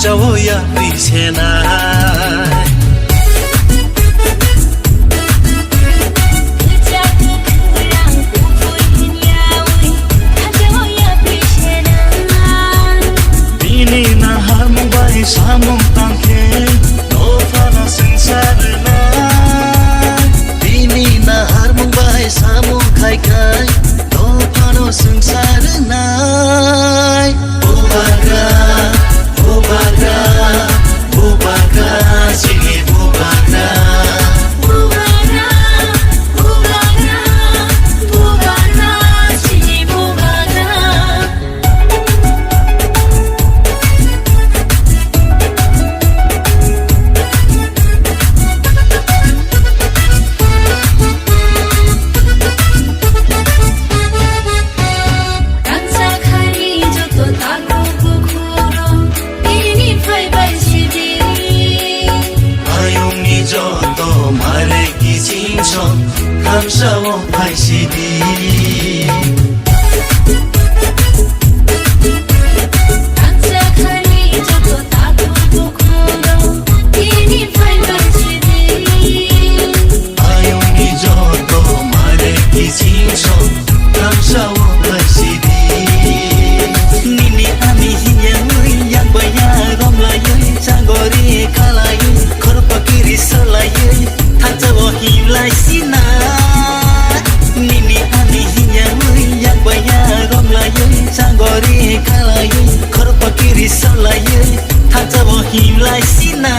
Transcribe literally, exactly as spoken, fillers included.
Chawo ya pisena. Bini na harmung bai samung tangkhe, dophano swngchar rwnai. Bini na harmung bai samung khai khai, dophano swngchar rwnai. Bubagra, bubagra, bubagra, chini bubagra. Bubagra, bubagra, bubagra, chini bubagra. Kansa khani joto takhuk bukhuro, bini phaibai sidi. Ayungni joto mare kiching song, khamsao phai sidi. Kansa khani joto takhuk bukhuro, bini phaibai sidi. Ayungni joto mare kiching song, khamsao phai sidi. Nini ani hinyangwi yakbaya romlaiwi chagori khalaiwi khorpakiri solaiwi thangsao himlai sina. Nini ani hinyangwi yakbaya romlaiwi chagori khalaiwi khorpakiri solaiwi thangsao himlai sina.